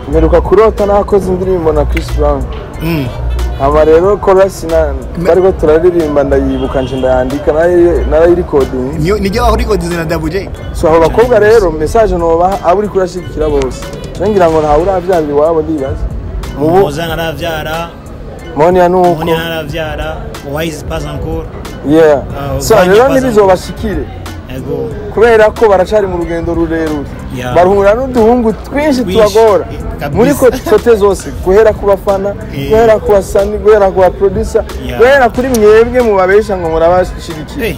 Mperuka kurota nakoze indirimbo na Chris Brown. Hama rero chorus na twariko turaririmba, ndayibuka nje ndayandika, narayirecording. Nijyo aho recording na Double J. So abo bakobwa rero, message nobaha, abo uri kurashigikira bose, ngira ngo ntawe uravyara iwabo, ndibaza. Mubu Moza ntaravyara. Monia nuko. Monia ntaravyara, Wise pas encore. Yeah. So Vanya rero pas ntibizobashikire Ego. kubera ko baracari mu rugendo rurerure. Barahura n'uduhungu twinshi Twinshi. tubagora Kabisa. muri côté zose, guhera ku bafana, guhera ku basani, guhera ku ba producer, guhera kuri mwebwe mubabesha ngo murabashigikiye. Hey.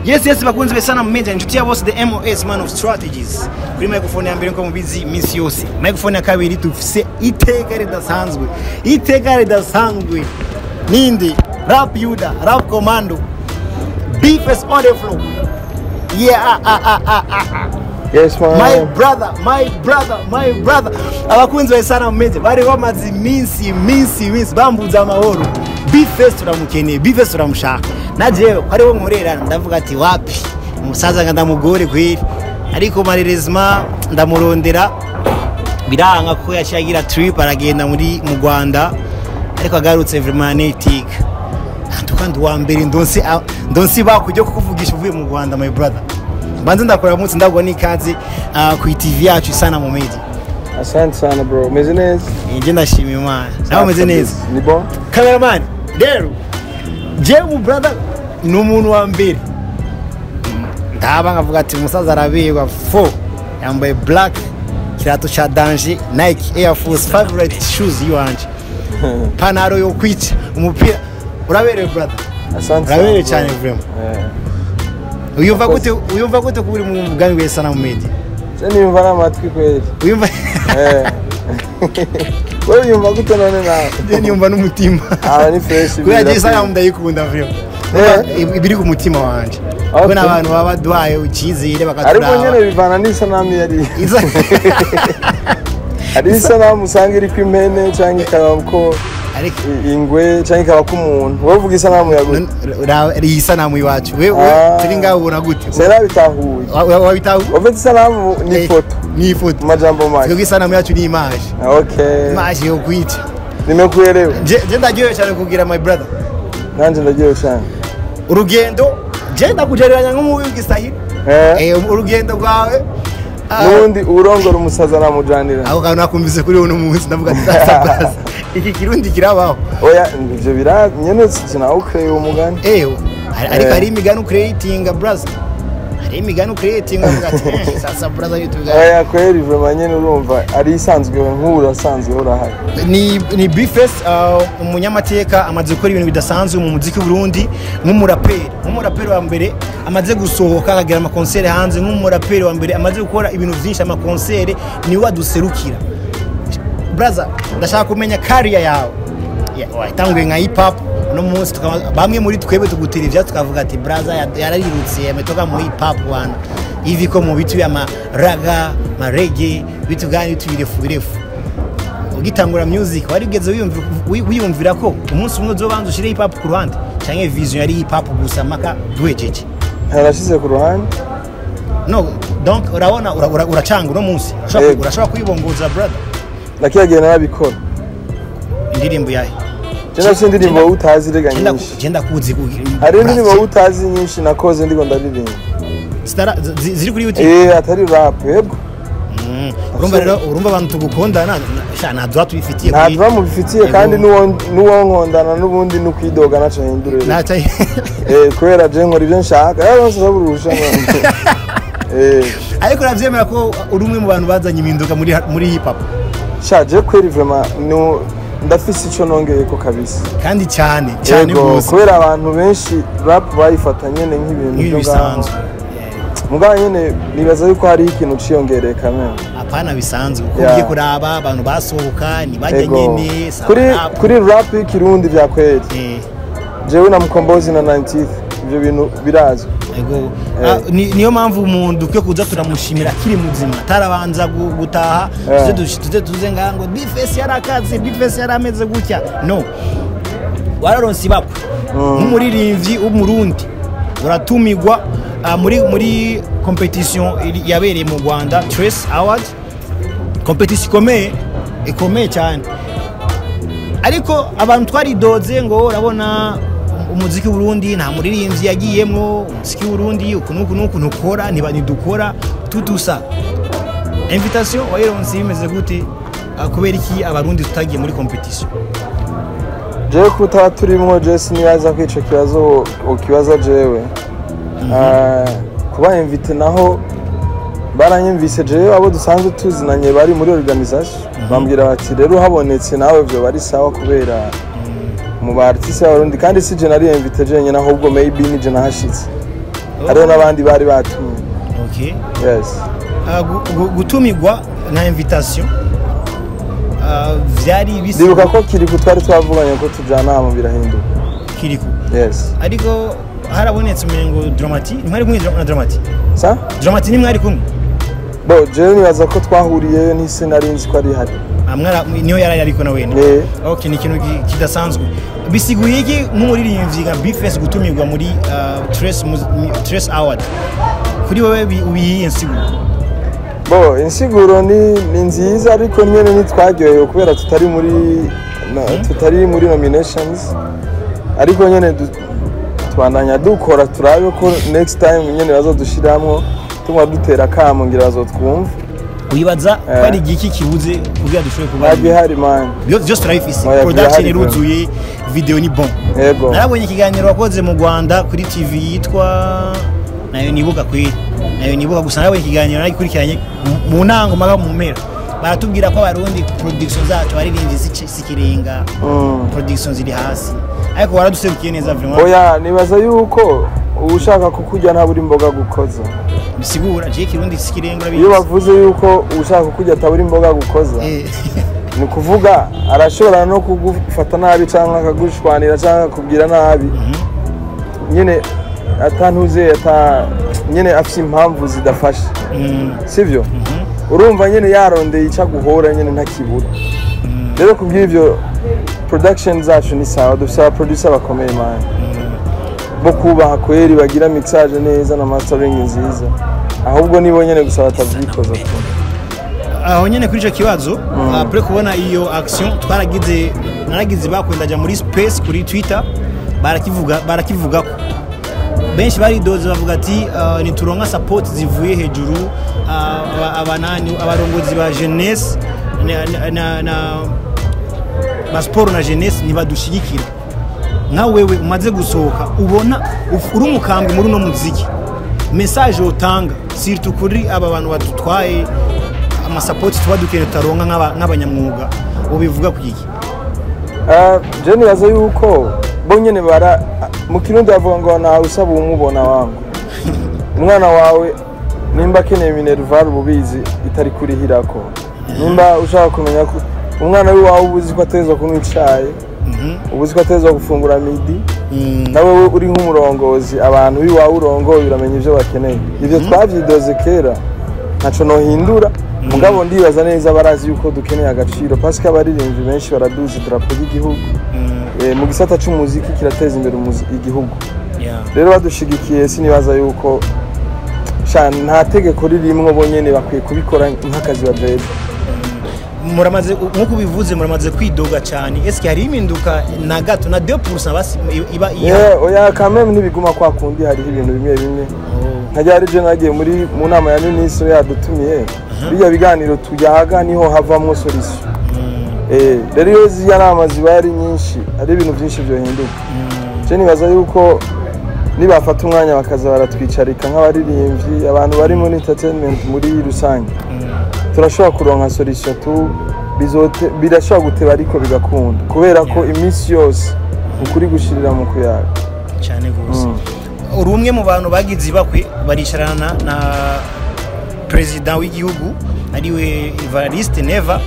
Yes, bakunzi besana media, inshuti ya bose, the MOS, man of strategies. Kuri microphone ya mbere, nko mubizi iminsi yose. Microphone ya kabiri, dufise iteka ridasanzwe. Iteka ridasanzwe. Ninde? Rap Yuda, Rap Commando. B-Face on the floor. Yeah, ah, ah, ah, ah, ah, ah. Yes man. My brother, my brother, my brother. Abakunzi ba Sana Media bari bamaze iminsi, iminsi, iminsi bambuza amahoro. B-Face turamukeneye, B-Face turamushaka. Na jewe ko ariwo nkorera, ndavuga ati wapi, umusaza nga ndamugore kweri. Ariko malheureusement ndamurondera biranga, ko yaciye agira trip, aragenda muri mu Rwanda, ariko agarutse vraiment netika. Antuka ndi uwa mbere ndonse bakujya kukuvugisha uvuye mu Rwanda, my brother. Mbanze ndakora munsi, ndagwa n'ikaze ku TV yacu Isana mu Media. Asante sana bro, umeze neza? Njye ndashima Imana, nawe umeze neza? Ni bon. Cameraman, rero jewe mu brother ni umuntu wa mbere ndaba nkavuga ati umusaza araberwa fo, yambaye black, kirato cha danger, Nike Air Force, favorite shoes yiwanje, panaro yo kwica umupira. Uraberewe brother. Asante sana, Uraberewe bro. cyane vraiment. Uyumva gute, uyumva gute kuba uri mu bwami bwa Isana Media? Se nimva n'amatwi kweli. Uyumva? Eh. Wewe uyumva gute none nawe? Je niyumva n'umutima. Ah, ni fresh. Kubera je Isana ndayikunda vraiment. Ibiri ku mutima wanje. Kuko n'abantu baba baduhaye icyizere Ariko bakaturaba. nyene bivana n'isanamu yari. Hari isanamu usanga iriko impene, canke ikabako Ariko ingwe, canke ikabako umuntu. Wowe uvuga isanamu ya gute? iyi sanamu iwacu we Ah. turi ngaho, ubona gute? Sinabitahuye. Wabitahuye? Ufite isanamu ni ifoto. Ni ifoto. Mu majambo make. Twebwe isanamu yacu ni image. Okay. Image yo kwica. Nimekuelewa. Je ndaryohewe cyane kugira my brother. Nanje ndaryohewe cyane. Urugendo je ndakugereranya nk'umubi w'igisahili. Urugendo rwawe N'ubundi urongora umusaza namujanira. Ako kantu nakumvise kuri uno munsi, ndavuga ati sasa brother, iki kirundi kirabaho. Oya, ivyo bira nyene, sinawukreye uwo mugani. Ariko hari imigani ucreatinga brother, hari imigani ucreatinga, uvuga ati sasa brother YouTube. Oya kweri, vraiment nyene urumva ari isanzwe, nk'ubu urasanzwe urahari. Ni B-Face, umunyamateka, amaze gukora ibintu bidasanzwe mu muziki w'u Burundi nk'umuraperi wa mbere amaze gusohoka akagira amakonsere hanze, nk'umuraperi wa mbere amaze gukora ibintu byinshi, amakonsere, niwe aduserukira. Brother, ndashaka kumenya career yawe. Watanguye nka hip hop, uno munsi bamwe muri twebwe tugutira ivyatsi, tukavuga ati brother yararirutse, ametoka mu hip hop wana hivi ko mu bitu ya ma ragga, ma reggae, bitu gani, bitu birefu birefu. Ugitangura music warigeze wiyumvira ko umunsi umwe uzobanza ushire hip hop ku ruhande, canke vision yari hip hop gusa maka duhejeje? Ntarashize ku ruhande. No, donc urabona uracanga uno munsi Yego. urashobora kwibongoza brother. Nakiyagiye narabikora. Indirimbo yahe? Je nafise indirimbo wowe utazi rega nyinshi. Je ndakuzi. Hari indirimbo wowe utazi nyinshi nakoze ndiko ndaririmba. Ziri kuri YouTube? Eh, atari rap, yego. Urumva rero, urumva abantu tugukundana sha, nta droit tubifitiye. Nta droit mubifitiye kandi Yego. n'uwo nkondana n'ubundi n'ukwidoga naco hindure. Nta Eh, kubera je nkora ibyo nshaka, rero nsaba urusha. Ariko uravyemera ko uri umwe mu bantu bazanye impinduka muri hip hop? Sha, je kweri vraiment no ndafise ico nongeyeko kabisa. Kandi cyane cyane Yego, rwose. kubera abantu benshi rap bayifata nyene nk'ibintu nk'ibi byo ngaho. bisanzwe. Mugabo nyene nibaza yuko hariho ikintu ciyongereye kameme. Apana bisanzwe, kuko Yeah. ugiye kuraba abantu basohoka ntibajya Yego. nyene Kuri rap. kuri rap y'ikirundi vya kweri, jewe na Mukombozi na 90th, ivyo bintu birazwi. Yego. Niyo mpamvu umuntu dukwiye kuza turamushimira akiri muzima, atarabanza gutaha. Tuze tuze ngaha ngo B-Face yarakaze, B-Face yarameze gutya. No, wararonse ibakwe. Nk'umuririmbyi w'Umurundi uratumigwa muri competition yabereye mu Rwanda, Trace Award, competition ikomeye cyane. Ariko abantu twaridoze ngo urabona umuziki w'Uburundi nta muririmbyi yagiyemwo, umuziki w'Uburundi uku n'uku n'uku ntukora, ntidukora tutusa. Invitation wayironse bimeze gute? Kubera iki Abarundi tutagiye muri competition? Jewe kutaba turimwo, je sinibaza ko ico kibazo ukibaza jewe. Kuba invité naho baranyumvise jewe, abo dusanzwe tuzinanye bari muri organisation bambwira bati rero habonetse nawe vyo bari sawa, kubera mu ba artiste b'Abarundi. Kandi si je nari invité jenyine, ahubwo maybe ni je nahashitse, hariho n'abandi bari batumye. Yes. Gutumigwa nka invitation vyari bisi? Ndibuka ko Kiriku twari twavuganye ko tujana, hama birahinduka. Kiriku? Yes. Ariko harabonetse umengo Dramati, ntimwari kumwe na Dramati? Sa? Dramati ntimwari kumwe? Bo jewe nibaza ko twahuriyeyo, ntise nari nzi ko ari hari. Niyo yari ariko na wene? Eh. Okay, ni ikintu kidasanzwe. Bisiguye iki nk'umuririmbyi nka Bface gutumirwa muri Trace Award? Kuri wowe ubiyihe nsiguro? Bo insiguro ni nziza, ariko nyene ntitwaryohewe kubera tutari muri nominations. Ariko nyene tubandanya dukora, turabe ko next time nyene bazodushiramwo. Tuguma dutera akamo, ngira bazotwumva. Wibaza ko ari igiki kibuze kugira dushobore kuba? Ntabwo ihari, man. Byose turabifise. Oya, Production birahari. iruzuye, video ni bon. Yego. Narabonye ikiganiro wakoze mu Rwanda kuri TV yitwa, nayo nibuka kweri, nayo nibuka gusa. Narabonye ikiganiro nagikurikiranye mu ntango mpaka mu mpera. Baratubwira ko Abarundi production zacu, abaririmbyi, sikirenga, production ziri hasi, ariko waraduserukiye neza vraiment. Oya, nibaza yuko ushaka kukurya ntabura imboga gukoza. Bisigura je Kirundi sikirenga. Iyo urabizi. Bavuze yuko ushaka kukurya atabura imboga gukoza, ni ukuvuga arashobora no kugufata nabi cyangwa akagushwanira cyangwa akakubwira nabi nyine atantuze ata nyine afite impamvu zidafashe, sibyo? Urumva nyine yarondeye icyo aguhora nyine ntakibura. Rero kubw'ibyo production zacu ni sawa, dufite aba producer bakomeye, man, bo kubaha kweri, bagira mixage neza na mastering nziza. Ahubwo nibo nyine gusa batabyikoza tu. Aho nyene kuri ico kibazo, après kubona iyo action twaragize, naragize bakunda ajya muri space kuri Twitter, barakivugako benshi baridoze, bavuga ati nituronka support zivuye hejuru, abanani abarongozi ba jeunesse na ba sport na jeunesse ntibadushigikira. Nka wewe umaze gusohoka, ubona uri umukambwe muri uno muziki, message utanga surtout kuri aba bantu badutwaye, amasapoti tuba dukeneye tutaronka nk'abanyamwuga, ubivuga ku iki? Je nibaza yuko bo nyene bara mu Kirundi bavuga ngo nawe usaba umubona wangu umwana wawe, nimba akeneye minerval ububizi itari kurihirako, nimba ushaka kumenya ko umwana w'iwawe uba uzi ko ategerezwa kunywa icayi, uba uzi ko ategerezwa gufungura midi, nawe we uri nk'umurongozi, abantu b'iwawe urongoye uramenya ivyo bakeneye. Ivyo twavyidoze kera, ntaco nohindura. Mugabo ndibaza neza barazi yuko dukeneye agaciro, parce que abaririmbyi benshi baraduza idarapo ry'igihugu. Mu gisata c'umuziki kirateza imbere igihugu. Rero badushigikiye, sinibaza yuko sha nta tegeko ririmwo, bo nyene bakwiye kubikora nk'akazi bajejwe. Muramaze, nk'uko ubivuze, muramaze kwidoga cyane. Eske hari impinduka na gato, na 2% basi iba iya? Yeah, oya, quand même ntibiguma kwa kundi, hariho ibintu bimwe bimwe. Nka ryari je nagiye muri mu nama ya minisitiri yadutumiye, bijya biganiro tuyaga niho havamwo solution. Rero iyo ziriya nama ziba ari nyinshi, hari ibintu byinshi byohinduka. Je nibaza yuko nibafata umwanya bakaza baratwicarika nk'abaririmbyi, abantu bari muri entertainment muri rusange, turashobora kuronka solution tu bizote. Birashobora guteba ariko bigakunda, kubera ko iminsi yose ukuri gushirira mu kuyaga. Cyane rwose. Uri umwe mu bantu bagize ibakwe baricarana na perezida w'igihugu ariwe Evariste Neva.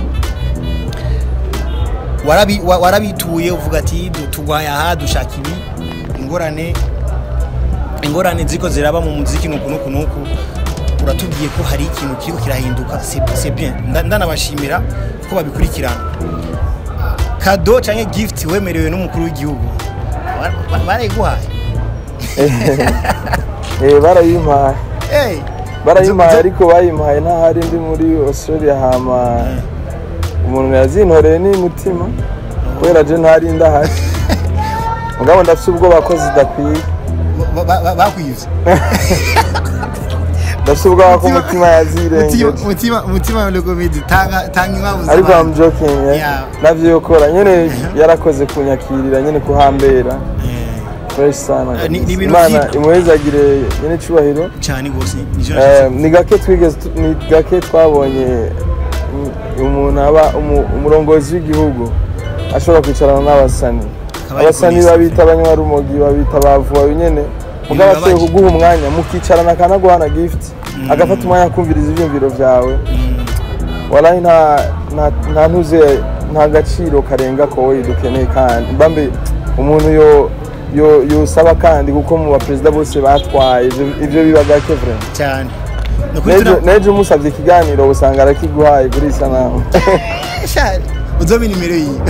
Warabituye uvuga ati tugwaye aha, dushaka ibi, ingorane ziko ziraba mu muziki nuku nuku nuku. Uratubwiye ko hari ikintu kiriko kirahinduka, c'est bien. Ndanabashimira ko babikurikirana. Cadeau canke gift wemerewe n'umukuru w'igihugu? Barayiguhaye? Barayimpaye. Hey. Barayimpaye, ariko bayimpaye ntahari, ndi muri Australia. Hama umuntu yazintoreye ni mutima, kubera je ntari ndahari. Mugabo ndafise ubwoba ko zidakwiye. Bakwivye? Ndafise ubwoba ko mutima yazirengeje. Mutima le comedy, tanga tanga impamvu Ariko z'abantu. I'm joking, eh. Navyo yokora nyene, yarakoze kunyakirira nyene, kuhambera fresh sana. Ni ibintu Imana imuhezagire nyene icubahiro. Cyane gose, nivyo nashatse. Ni gake twigeze ni gake twabonye umuntu aba umurongozi w'igihugu ashobora kwicarana n'abasani. Akaba ari Abasani polisi. babita abanywarumogi, babita bavuba nyene, mugabo ashoboye Bibabaje. kuguha umwanya mukicarana, akanaguhana gift, agafata umwanya akumviriza ivyiyumviro vyawe. Walahi nta ntuze, nta gaciro karenga kowe dukeneye. Kandi mbambe umuntu yo yo yosaba kandi, kuko mu baperezida bose batwaye ivyo biba gake vraiment. Cyane. Ni ukuri. Nejo umusabye ikiganiro usanga arakiguhaye kuri isanamu. Sha, uzobe nimero yiwe.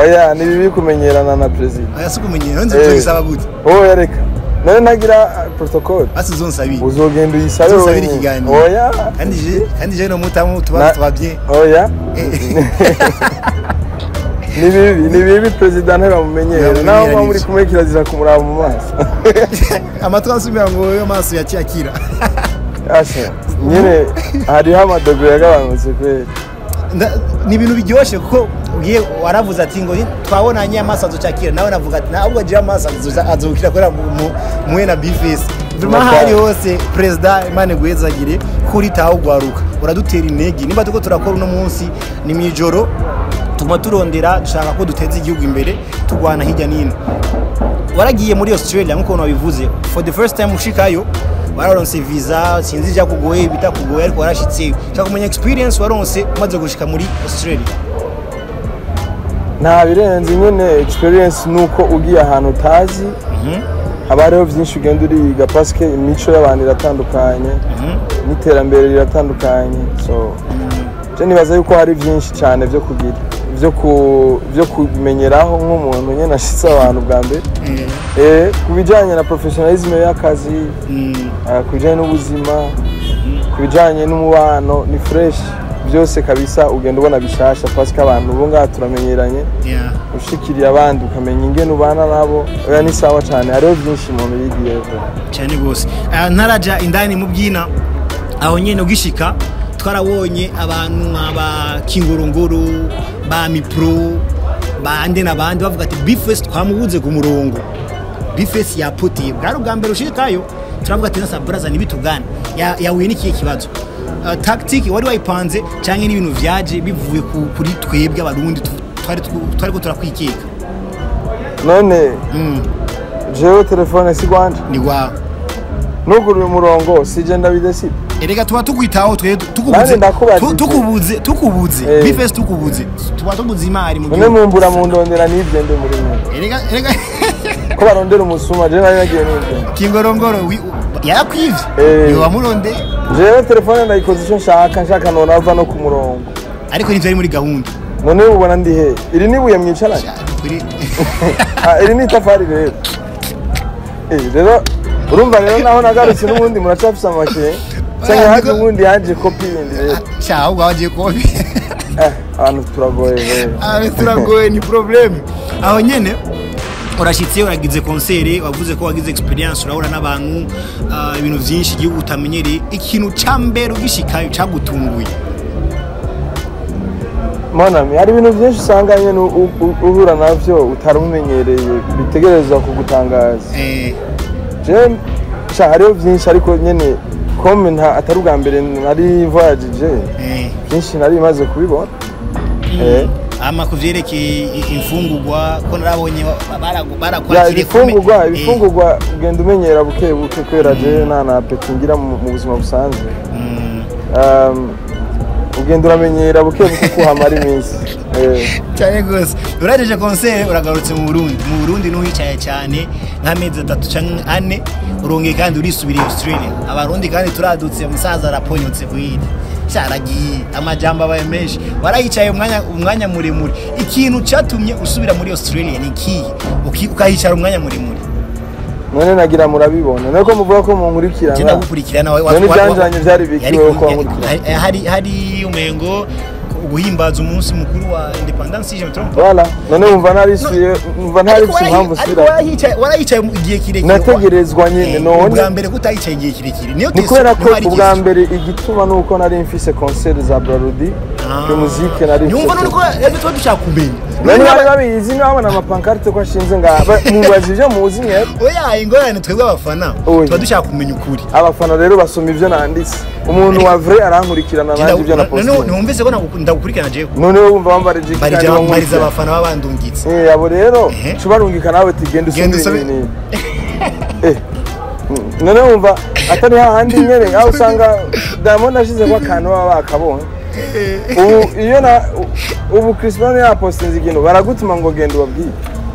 Oya, ni bibi kumenyerana na perezida. Aya si ukumenyera, nzi uzogisaba gute? Oya reka, none ntagira protocole. Basi uzonsabire. Uzogenda uyisabe Uzonsabire wenyine. ikiganiro. Oya. Kandi je no mutamu tubazo twabye. Oya, ni bibi, ni bibi, perezida ntibamumenyere. Ntibamumenyera. Naho muba muri Nivyo. kumwe kirazira kumuraba mu maso. Amatwi asubira ngo yo maso yakira. Asha nyine hariho amadogero yagabanutse kweli. Ni ibintu biryoshye, kuko ugiye waravuze ati ngo twabonanye amaso azocakira, nawe navuga ati ntabwo agira amaso azokira kubera muhe na B-Face. Vraiment, Murakoze. hari hose perezida, Imana iguhezagire kuri taho ugwaruka uradutera intege. Nimba turiko turakora uno munsi ni mwijoro, tuguma turondera, dushaka ko duteza igihugu imbere, turwana hirya n'ino. Waragiye muri Australia nk'uko wabivuze, for the first time ushikayo wararonse visa, sinzi ibyakugoye bitakugoye, ariko warashitse. Nshaka kumenya experience waronse umaze gushika muri Australia. Nta birenze nyine, experience nuko ugiye ahantu utazi haba hariho byinshi ugenda uriga, parce que imico y'abantu iratandukanye n'iterambere riratandukanye. So je nibaza yuko hari byinshi cyane byo kugira, byo kumenyeraho nk'umuntu nyine ashitse abantu bwa mbere. Ku bijyanye na professionalisme y'akazi, ku bijyanye n'ubuzima, ku bijyanye n'umubano, ni fresh byose kabisa. Ugenda ubona bishasha parce que abantu ubu ngaha turamenyeranye, ushikiriye abandi ukamenya ingene ubana nabo. Oya, ni sawa cyane, hariho byinshi umuntu yigiye. Cyane rwose. Ntaraja indani mu byina, aho nyene ugishika twarabonye abantu nk'aba Kingorongoro, ba Mipro, bande n'abandi bavuga ati B-Face twamubuze ku murongo, B-Face yapoteye. Bwari ubwa mbere ushikayo, turavuga ati nasa braza ntibitugane. Yahuye n'ikihe kibazo? Tactique wari wayipanze canke n'ibintu vyaje bivuye kuri twebwe Abarundi twari ko turakwikeka? None jewe telefone si gwanje? Ni gwawe. Nuguruye umurongo sije ndabidesida. Erega tuba tukwitaho twe, tukubuze. Nanjye ndakubajije. Tukubuze B-Face, tukubuze, tuba tubuze imari mu None gihugu. mumbura mundondera nibye nde muri mwe? Erega Ko barondera umusuma, jewe nari nagiye nibye? Kingorongoro yarakwivye. Ni wamurondeye. Jewe telefone ndayikoze icyo nshaka, nshaka none ava no ku murongo. Ariko ntivyo ari muri gahunda. None ubona ndi he? Iri nibuye mwicaranye? Kuri Ah, iri ni itafari rero. Rero urumva rero naho nagarutse n'ubundi muracafise amakenga, canke haje ubundi, yaje kopi yindi rero. Sha, ahubwo wagiye kopi. Abantu turagoye rero. Ah, turagoye, ni problème. Aho nyene urashyitse, uragize concert, wavuze ko wagize experience, urahura n'abantu, ibintu byinshi igihugu utamenyereye. Ikintu ca mbere ugishikayo cagutunguye? Mon ami, hari ibintu byinshi usanga nyene uhura navyo utari umenyereye, bitegerezwa kugutangaza. Je sha, hariho byinshi, ariko nyene comme nta atari ubwa mbere nari voyagije, byinshi nari maze kubibona. Ama kuvyerekeye imfungurwa, ko narabonye Ya, barakwakiriye ibifungurwa, ibifungurwa ugenda umenyera buke buke, kubera jewe nta na appétit ngira mu buzima busanzwe. Ugenda uramenyera buke buke kuhamara iminsi. Cyane rwose. Urageje concert, uragarutse mu Burundi. Mu Burundi ntuhicaye cyane, nk'amezi 3 canke 4, urongeye kandi urisubiriye Australia. Abarundi kandi turadutse, umusaza araponyotse kuhindi. Cyaragiye, amajambo abaye menshi. Warayicaye umwanya muremure. Ikintu cyatumye usubira muri Australia ni ikihe? Ukahicara umwanya muremure. None nagira murabibona nuko muvuga ko munkurikirana. Genda gukurikirana. None ibyanjanye vyari bikiwe ko wankurikirana. Hari umengo guhimbaza umunsi mukuru wa independence, je me trompe? Voilà, none wumva narisuye, wumva ntarifise impamvu Ariko usubira. warayicaye igihe kirekire. Nategerezwa nyine none. Ubwa mbere kutayicaye igihe kirekire niyo Ni kubera ko niho hari ubwa igihe. mbere igituma nuko nari mfise concert za Brarudi de musique nari Nyumva mfise. none ko ejo tuba dushaka kumenya. None bari babizi, niba babona amapancarte ko ashinze ngaha, mubaza ivyo muzi mwebwe. Oya, ingorane twebwe abafana Oya. tuba dushaka kumenya ukuri. Abafana rero basoma ivyo nanditse. Umuntu wa vrai arankurikirana nanjye ivyo na None posting. numvise ko ndagukurikirana jewe. None wowe wumva wambarije iki kandi Mbarija mbariza wankurikirana? abafana babandungitse. Eh, abo rero cubarungika nawe ati genda Genda usome usome. ibi n'ibi. None wumva atari hahandi nyene aho usanga Diamond ashizeko akantu baba bakabonye. Ubu iyo na ubu Chris Brown yapostinze ikintu, baragutuma ngo genda ubabwire,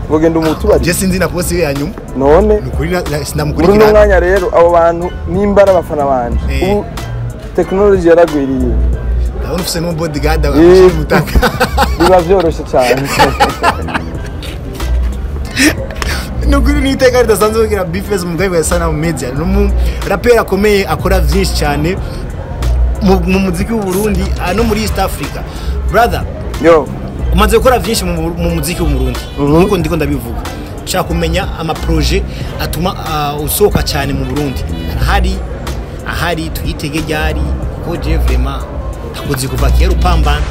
ngo genda umutubari. Je sinzi na post ya nyuma. None Nukuri muri uno sinamukurikirana. mwanya rero abo bantu nimba ari abafana banje, ubu tekinoloji yaragwiriye. Ndabona ufise n'umu bodyguard umutaka. Biba vyoroshe cyane. Nukuri ni iteka ridasanzwe kugira B-Face mu rwego ya Sanamu Media. Ni umuraperi akomeye, akora byinshi cyane mu muziki w'u Burundi, no muri East Africa. Brother, Yo. umaze gukora byinshi mu muziki w'u Burundi, nkuko ndiko ndabivuga. Nshaka kumenya amaprojet atuma usohoka cyane mu Burundi ahari, ahari tuyitege ryari, kuko je vraiment ndakuzi kuva kera upambana.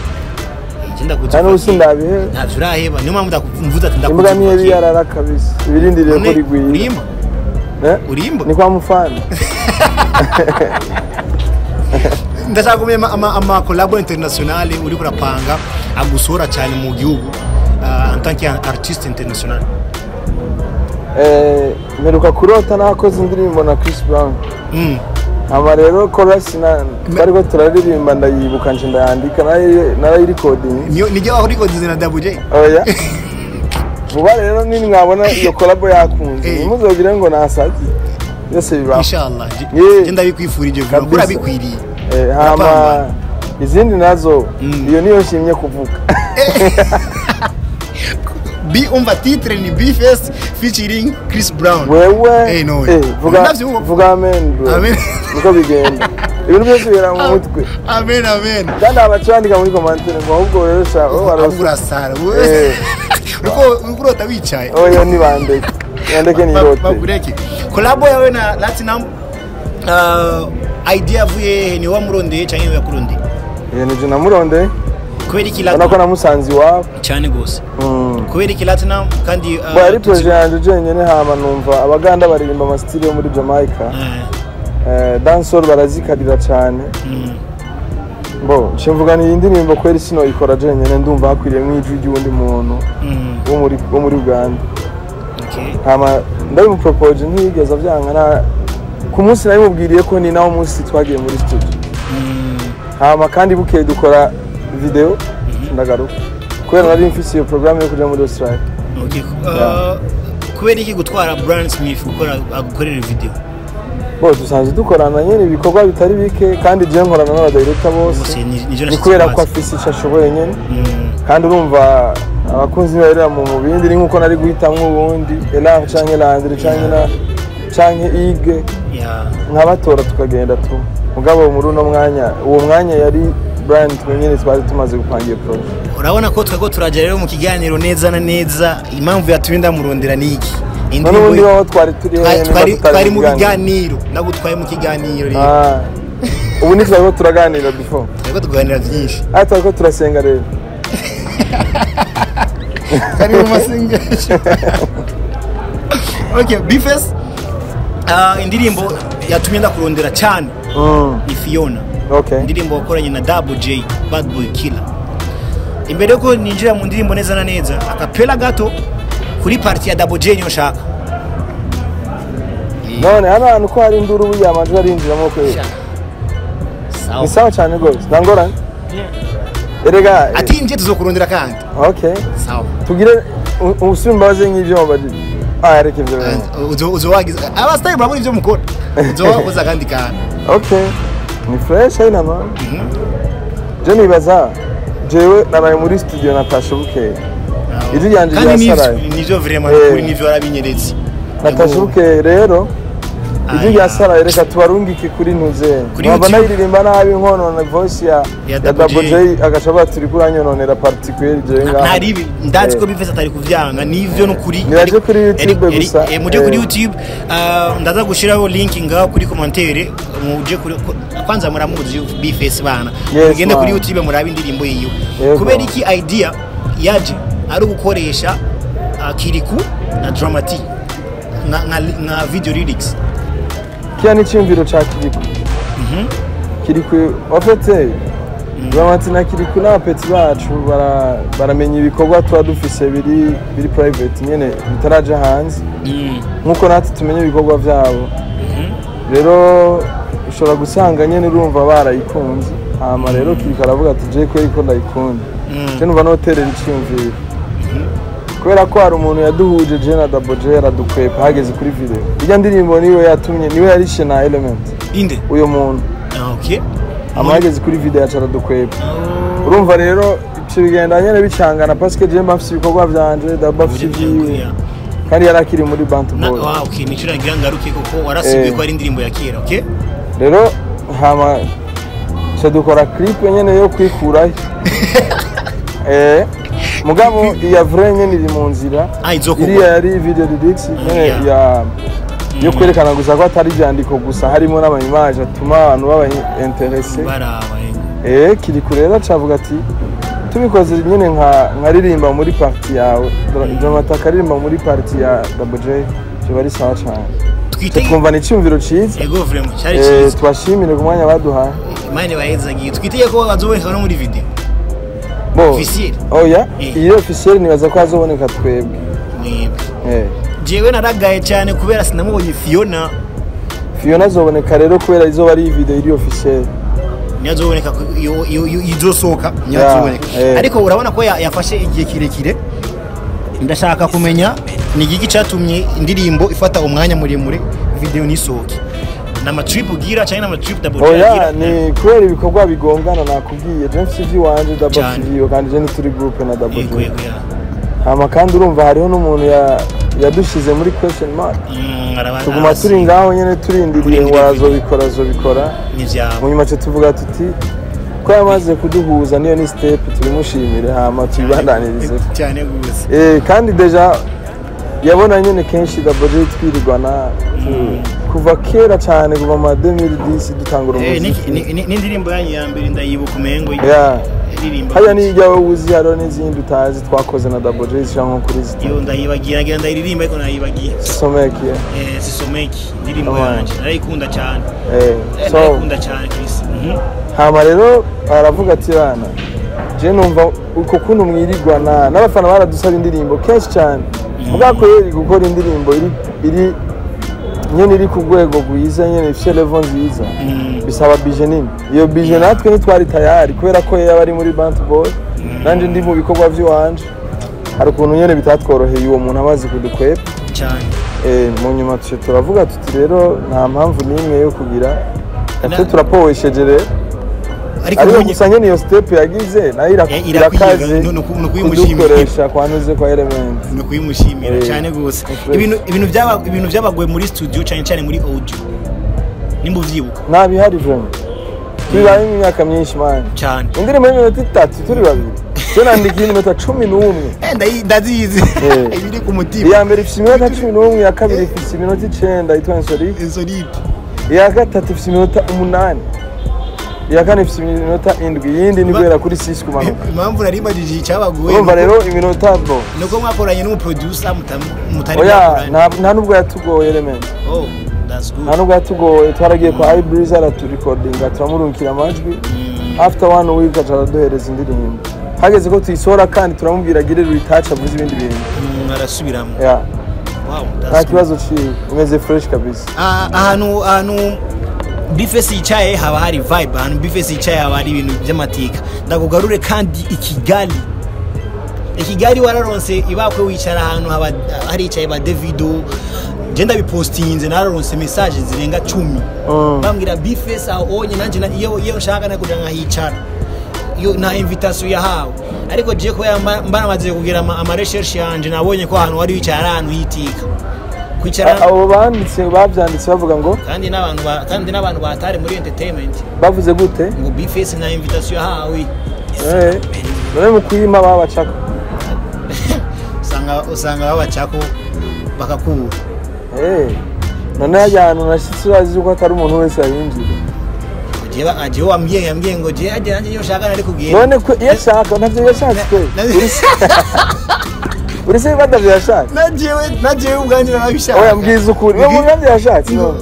Je ndakuzi Hano kuva ubu kera. sindabiheba. Ntavyo uraheba, niyo mpamvu mvuze ati ndakuzi Imbwa kuva niyo kera. yarara kabisa, ibirindiriye ko None rigwira. urimba? Eh? Urimba? Ni kwa mufana. Ndashaka kumenya ama collabo international uriko urapanga agusohora cyane mu gihugu, en tant qu'artiste international. Mperuka kurota nakoze indirimbo na Chris Brown. Hama rero chorus na twariko turaririmba ndayibuka, nje ndayandika, narayirikodinga. Niyo nijya aho uriko na Double J? Oya, vuba rero nini mwabona iyo collabo yakunze, ntimuzogire ngo nasaze, byose bibaho. Inshallah. Yeah. Je ndabikwifurije vuba Kabisa. kuko urabikwiriye. Hama Urapambana. izindi nazo, iyo niyo nshimye kuvuga. B, umva titre ni B-Face featuring Chris Brown. Wewe Eh, no. vuga. Ndavyumva. Vuga amen, bro. Amen. Niko bigenda, ibintu byose bibera mu mutwe. Amen, amen. Kandi abacandika muri commentaire ngo ahubwo rero sha wowe Ahubwo warose. urasara. Uriko urota wicaye. Oya, ntibandeke, bandeke nirote. Bakureke. Collabo yawe na Latinum, idea yavuye he? Ni wamurondeye canke yakurondeye? Iyo nije namurondeye. Kubera iki Ubona ko Latinum? namusanze iwabo. Cyane gose. Kubera iki Latinum kandi Bo yari projet yanje jenyene, hama numva abaganda baririmba amastyle yo muri Jamaica. Dancehall barazikarira cyane. Bo nce mvuga ni iyi ndirimbo kweri sinoyikora jenyene, ndumva hakwiriyemwo ijwi ry'uwundi muntu wo muri Uganda. Hama ndabimupropoje, ntiyigeze avyanga. Na ku munsi nabimubwiriye ko ni nawo munsi twagiye muri studio. Hama kandi bukeye dukora video, ndagaruka kubera nari mfise iyo programme yo kuja muri Australia. Okay. Kubera iki gutwara Brian Smith gukora agukorera video? Bo dusanzwe dukorana nyene ibikorwa bitari bike, kandi jewe nkorana n'abadirector bose. Bose, nivyo Ni nashatse kubera ko kubaza. afise ico ashoboye nyene. Kandi urumva abakunzi barera mu bindi, ni nkuko nari guhitamwo uwundi Elar canke Landry canke na canke Ige, nkabatora tukagenda tu. Mugabo muri uno mwanya, uwo mwanya yari Brian twenyene twari tumaze gupanga iyo projet. Urabona ko twego turajya rero mu kiganiro neza na neza. Impamvu yatumye ndamurondera ni iki? None ubundi aho twari turi hehe nimba tutari Twari mu biganiro? biganiro, ndagutwaye mu kiganiro rero. Ah, ubu ntitwariko turaganira before? Twego tuganira byinshi. Ah, twariko turasenga rero. Kari mu masengesho. Okay, B-Face, indirimbo yatumye ndakurondera cyane ni Fiona. Indirimbo wakoranye na Double J, Bad Boy Killer. Imbere yuko ninjira mu ndirimbo neza na neza, akapela gato kuri party ya Double J niyo nshaka. None hano hantu ko hari induru, burya amajwi arinjiramo kweli? Sawa. Ni sawa cyane rwose, nta ngorane erega. Atinje tuzokurondera kandi. Okay. Sawa. Tugire usubire imbabazi nk'ibyo wabajije. Ah, reka ibyo bintu. Uzo wagize abasitari, murabona ibyo mukora, uzo wakoze akandi kantu. Okay. Ni fresh haina mama. Je nibaza jewe naraye muri studio natashe bukeye, ijwi ryanje Kandi ryasaraye. nivyo vraiment, kuri nivyo warabinyeretse. Natashe bukeye rero, ijwi Aya. ryasaraye, reka tubarungike kuri ntuze. Kuri Nkaba YouTube. nayiririmba nabi, nkonona voice ya Ya ya Double Double J. J, agaca baturi kuranyononera particulier jewe ngaho. Ntaribi, ndazi ko Eh. Bifes atari kuvyanga, nivyo nukuri. Nibaje kuri YouTube gusa. Muje kuri Eh. YouTube, ndaza gushiraho link ngaho kuri commentaire, muje kuri kwanza muramuzi Bifes bana. Yes, Mugende kuri man. YouTube murabe indirimbo yiwe. Yego. Kubera iki idea yaje ari ugukoresha Kiriku na Dramati nka video lyrics? Kiya ni icyumviro ca Kiriku. Kiriku en fait, Dramati na Kiriku n'abapeti bacu baramenya ibikorwa tuba dufise biri private nyene bitaraja hanze, nkuko natwe tumenya ibikorwa vyabo. Rero ushobora gusanga nyene urumva barayikunze, hama rero Kiriku aravuga ati: "Je kweri ko ndayikunda, je numva noterera iciyumviro," kubera ko hari umuntu yaduhuje je na Double J, aradukwepa hageze kuri video. Irya ndirimbo niwe yatumye, niwe yarishe na Element. Inde? Uyo muntu. Ah, okay. Hama hageze kuri video yaca aradukwepa. Urumva rero ivyo bigenda nyene bicangana, parce que je mba mfise ibikorwa vyanje, Double afise ivyiwe, kandi yari akiri muri Bantu Na, Boy. ah, okay, nico nagira ngaruke kuko warasiguye Eh. ko ari indirimbo ya kera, okay? Rero hama ca dukora clip nyene yo kwikurayo, mugabo iya vrai nyene iri mu nzira. Ah, izokorwa. Iriya yari video lyrics nyene ya yo kwerekana gusa ko atari ivyandiko gusa, harimo n'ama image atuma abantu baba intéressé. Baraba yego. Kiriku rero acavuga ati: "Tubikoze nyene nka nkaririmba muri partie yawe, Dramati akaririmba muri partie ya Double J, vyoba ari sawa cane." Twitege. Twumva ni iciyumviro ciza. Ego, vraiment cyari cyiza. Tubashimire ku mwanya baduhaye. Imana bahezagiye. Twitege ko bazoboneka no muri video Bo officiel. Oya. Eh. Iyo officiel nibaza ko hazoboneka twebwe. Mwebwe. Jewe naragaye cyane kubera sinamubonye Fiona. Fiona azoboneka rero kubera izoba ari video iri officiel. Niyo azoboneka iyo izosohoka, niyo azoboneka. Ariko urabona ko yafashe igihe kirekire. Ndashaka kumenya ni igiki cyatumye indirimbo ifata umwanya muremure, video ntisohoke. Ni amatrip ugira cyangwa ni amatrip Double J Oya, agira? ni kubera ibikorwa bigongana. Nakubwiye, je mfise ivy'iwanje, Double Cyane. afise ivyiwe, kandi je ntituri groupe na Double Yego. J. Yego ya. Hama kandi urumva hariho n'umuntu yadushize muri question mark. Tuguma turi ngaho nyene turindiriye ngo Kurindira. arazobikora, azobikora. N'ivyabo. Mu nyuma ce tuvuga tuti ko yamaze kuduhuza, niyo ni step, tubimushimire hama tubibandanirize. Cyane gose. Kandi déjà yabona nyene kenshi Double J twirirwana kuva kera cyane, kuva mu ma 2010 dutangura umuziki. N'indirimbo yanyu ya mbere ndayibuka umengo iririmba. Hariya ni ijyawe uzi, hariho n'izindi utazi twakoze na Double J zishika nko kuri Iyo zitatu. ndayibagiye, nagira ndayiririmba ariko nayibagiye. Someki. Sisomeki, indirimbo Come on. yanje narayikunda cyane. So Narayikunda cyane Chris. Hama rero aravuga ati: "Bana, je numva uko kuntu mwirirwana n'abafana baradusaba indirimbo kenshi cyane, mugabo kweri gukora indirimbo iri nyene iri ku rwego rwiza nyene ifise level nziza bisaba budget nini. Iyo budget natwe ntitwari tayari, kubera ko yaba ari muri Bant Boy, nanje ndi mu bikorwa vy'iwanje, hari ukuntu nyene bitatworoheye uwo muntu amaze kudukwepa." Cyane. Mu nyuma tuce turavuga tuti rero nta mpamvu n'imwe yo kugira natwe turapowesheje rero. Ariko Ariko ubonye gusa nyene iyo step yagize nayo irakwiye, irakaze ni ukuyimushimira. kudukoresha kwanuze kwa Element. Ni ukuyimushimira cyane gose. Fresh. Ibintu byabagoye muri studio, cyane cyane muri audio, nimba uvyibuka? Nta bihari vraiment, tubibayemo imyaka myinshi man. Cyane. Indirimbo y'iminota 3 turi babiri, je nandikiye iminota 11. Ndazizi. Ibiri ku mutima. Iya mbere ifise iminota 11, iya kabiri ifise iminota 9 yitwa Insolite. Insolite. Iya gatatu ifise iminota 8, iya kane ifise iminota 7, iyindi ni guhera kuri 6 kumanuka. Impamvu nari mbajije icyabagoye Urumva rero iminota bo nuko mwakoranye n'umuproducer mutari Oya. mwakoranye. Nta nubwo yatugoye Element. Oh, that's good. Nta nubwo yatugoye, twaragiye kwa Ibreeze araturikodinga, turamurungikira amajwi, after one week aca araduhereza indirimbo. Hageze ko tuyisohora kandi turamubwira agire retouch, avuze ibindi bintu. Arasubiramo. Yeah. Wow, that's Nta good. kibazo ciwe, imeze fresh kabisa. Ah, ahantu Bifes yicaye haba hari vibe, ahantu Bifes yicaye haba hari ibintu by'amateka. Ndakugarure kandi i Kigali. I Kigali wararonse ibakwe wicara ahantu haba haricaye ba Davido. Je ndabipostinze, nararonse message zirenga 10 bambwira B-Face aho onye nanje iyo nshaka nakuja nkahicara, iyo nta invitation yahawe. Ariko je ko mbaramaze kugira ama recherche yanje, nabonye ko ahantu wari wicaye ari ahantu hitika kwicara. Abo banditse bavyanditse bavuga ngo Kandi n'abantu batari muri entertainment. Bavuze gute? Ngo B-Face nta invitation yahawe. None mu kuyima babacaka? Usanga babacako bakakubura. None hajya ahantu nashitse, urazi yuko atari umuntu wese yayinjira. Jewe aje wambwiye, yambwiye ngo je aje nanjye iyo nshaka nari kugenda. None ko iyo ashaka ntavyo yashatse, uri se badavyo yashatse? Na jewe ubwanjye narabishaka. Oya, mbwiza ukuri, uwo muntu ntavyo yashatse none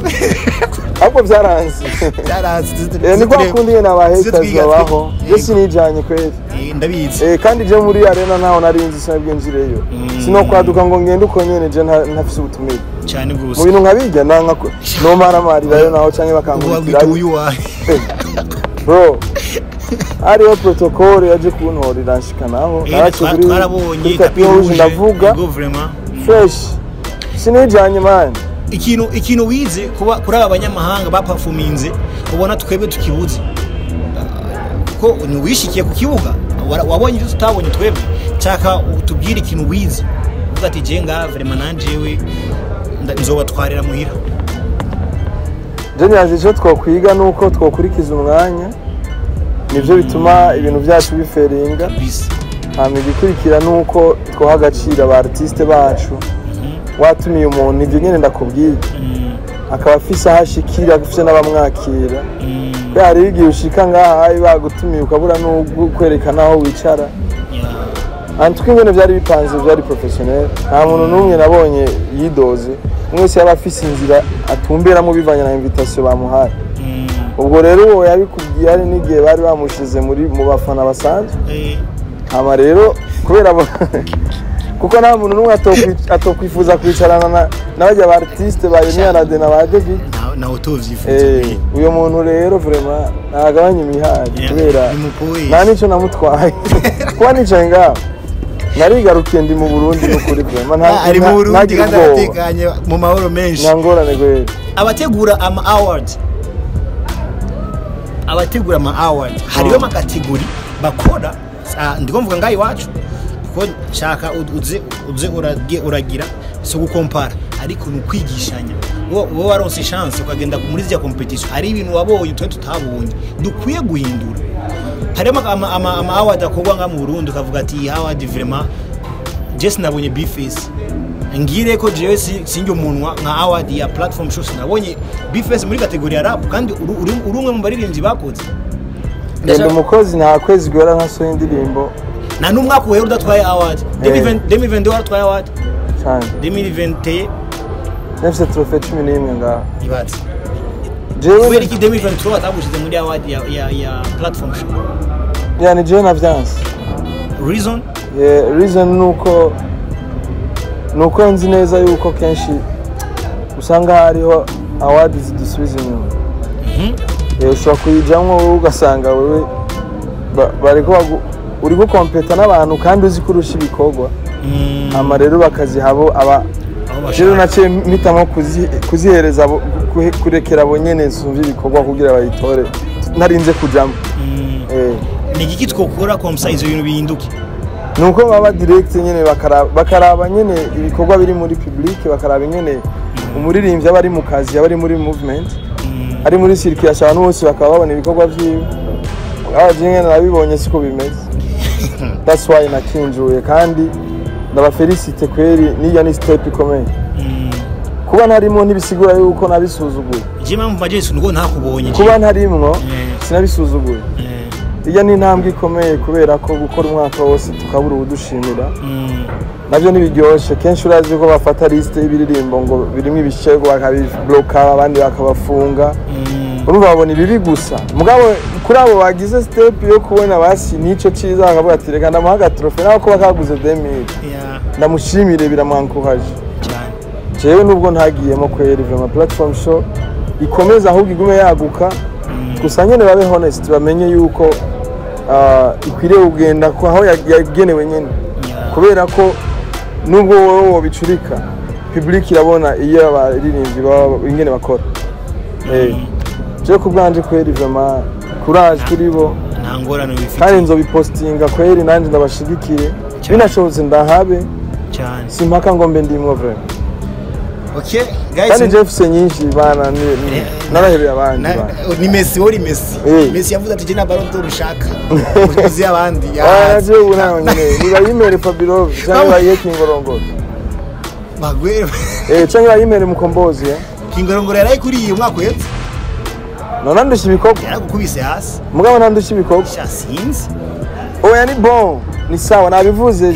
ahubwo vyaranze. Byaranze. Ni kwa kundi nyene aba haters babaho. Je sinijanye kweli. Ndabizi. Kandi je muri arena ntaho narinzi, sinabwinjireyo, sinokwaduka ngo ngende uko nyene je ntafise ubutumire. Cyane Mu rwose. bintu nkabirya nanka nomaramarirayo naho canke Ubu wabwita bakankubitirayo. uyu wawe. Bro, hariho protocole yaje kuntora iranshikanaho. Naraciye Twarabonye kuri tapis tapis rouge, rouge. ndavuga. Ego, vraiment. Fresh, sinijanye man. Ikintu wize kuba kuri aba banyamahanga baperforminze ubona twebwe tukibuze, ko ntiwishikiye ku kibuga, wabonye ibyo tutabonye twebwe. Nshaka utubwire ikintu wize uvuga ati je nga vraiment nanjewe nzobatwarira muhira. Je nibaza ico twokwiga nuko twokurikiza umwanya, nivyo bituma ibintu vyacu biferinga. Kabisa. Hama igikurikira nuko twoha agaciro aba artiste bacu. Watumiye umuntu, ivyo nyene ndakubwiye, akaba afise aho ashikira, afise n'abamwakira. Kubera hariho igihe ushika ngaha bagutumiye ukabura n'ukwerekana aho wicara. Antuko ingene vyari bipanze vyari professionnel, nta muntu n'umwe nabonye yidoze. Umwe wese yaba afise inzira atumberamo bivanye na invitation bamuhaye. Ubwo rero uwo yabikubwiye hari n'igihe bari bamushize muri mu bafana basanzwe. Hama rero kubera kuko nta muntu n'umwe atokwifuza kwicarana n'abajya ba artiste ba Yemi Alade na ba David. Nawe utovyifuza. Uyo muntu rero vraiment ntagabanya imihari kubera Nimupoye. Nta nico namutwaye kuba nicaye ngaho. Narigarukiye, ndi mu Burundi n'ukuri, vraiment Ari mu Burundi ntagira kandi ubwoba. aratekanye mu mahoro menshi. Nta ngorane kweli. Abategura ama awards hariyo ama catégories bakora. Ndiko mvuga ngaho iwacu kuko nshaka uze uragira si gukompara ariko ni ukwigishanya. Wowe waronse chance ukagenda muri ziriya competition, hari ibintu wabonye twe tutabonye dukwiye guhindura. Hariyo ama award akorwa ngaha mu Burundi ukavuga ati iyi award vraiment je sinabonye B-Face, ngire ko jewe sinjye umunwa nka award ya platform show sinabonye B-Face muri catégorie ya rap, kandi uri umwe mu baririmbyi bakoze. Genda umukozi, nta kwezi guhera ntasohoye indirimbo. Nta n'umwaka uhera udatwaye award. 2022 waratwaye award. Cyane. 2021. Nafise trophée 11 ngaha. Ibaze. Jewe Kubera iki 2023 batagushize muri award ya platform show? Yani jewe navyanse. Reason? Yeah, reason nuko nzi neza yuko kenshi usanga hariho award zidusubiza inyuma. Ushobora kuyijamwo wowe ugasanga wewe bariko uri gukompeta n'abantu kandi uzi ko urusha ibikorwa, hama rero bakaziha abo aba Aho rero bashaka. Naciye mpitamo kuzihereza kurekera abo nyene nsumvye ibikorwa kugira bayitore ntarinze kujamo. Ni igiki twokora comme ça ivyo bintu bihinduke? Nuko baba direct nyene bakaraba nyene ibikorwa biri muri public, bakaraba nyene umuririmbyi aba ari mu kazi, aba ari muri movement, ari muri circulation, abantu bose bakaba babona ibikorwa vyiwe. Abaje nyene nabibonye siko bimeze, that's why nakinjuye. Kandi ndabafelicite kweri, niyo ni step ikomeye. Kuba ntarimo ntibisigura yuko nabisuzuguye. Je mpamvu maje nuko ntakubonye. Kuba ntarimwo sinabisuzuguye. Ijya ni intambwe ikomeye kubera ko gukora umwaka wose tukabura uwudushimira nabyo ntibiryoshe. Kenshi urazi ko bafata liste y'ibiririmbo ngo birimo ibishego bakabibloka, abandi bakabafunga. Urumva babona ibibi gusa. Mugabo kuri abo bagize step yo kubona basi nico ciza, bakavuga ati reka ndamuha agatrophée naho kuba kaguze 2000, ndamushimire, biramwankuhaje. Cyane. Jewe nubwo ntagiyemo kweri, vraiment platform show ikomeza ahubwo igume yaguka. Gusa nyene babe honest, bamenye yuko ikwiriye kugenda ko aho yagenewe nyene, kubera ko nubwo wowe wobicurika Public irabona iyo abaririmbyi baba ingene bakora. Je ku bwanje kweri, vraiment courage kuri bo. Nta ngorane bifite. Kandi nzobipostinga kweri, nanjye ndabashigikiye, binashobotse ndahabe. Cyane. Simpaka ngo mbe ndimwo vraiment. Okay guys. Kandi Jeff se nyinshi bana narahebeye abandi bana. Ni Messi, uri Messi. Messi yavuze ati: "Je na Ballon d'Or ushaka uzi abandi." Ah, je ubu ntawe nyene nibayimere Fabiro cyangwa bayihe Kingorongoro. Bagwere. Cyangwa bayimere Mukombozi. Kingorongoro yarayikuriye umwaka uhetse. None ndusha ibikorwa. Yaragukubise hasi. Mugabo nandusha ibikorwa. Sha, sinzi. Oya, ni bon, ni sawa, nabivuze,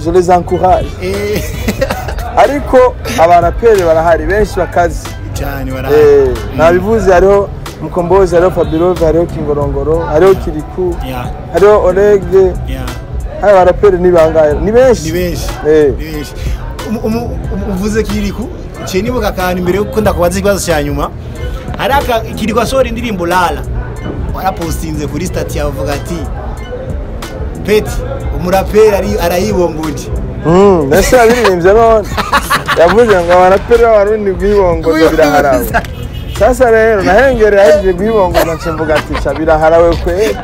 je les encourage. Ariko abaraperi barahari benshi bakazi. Cyane, barahari. Nabivuze, hariho Mukombozi, hariho Fabirove, hariho Kingorongoro, hariho Kiriku, hariho Orege. Hari abaraperi ni bangahe? Ni benshi. Ni benshi. Ni benshi. Uvuze Kiriku, ciye nibuka akantu imbere yuko ndakubaza ikibazo cya nyuma. Hari aka Kiriku asohora indirimbo Lala, warapostinze kuri status yawe uvuga ati: "Peti umuraperi ari arayibongoje." Ese yabiririmbye none? Yavuze ngo abaraperi b'Abarundi guhibongoza biraharawe. Sasa rero nahengere yahejeje guhibongoza, nce mvuga ati: "Ca biraharawe kweli."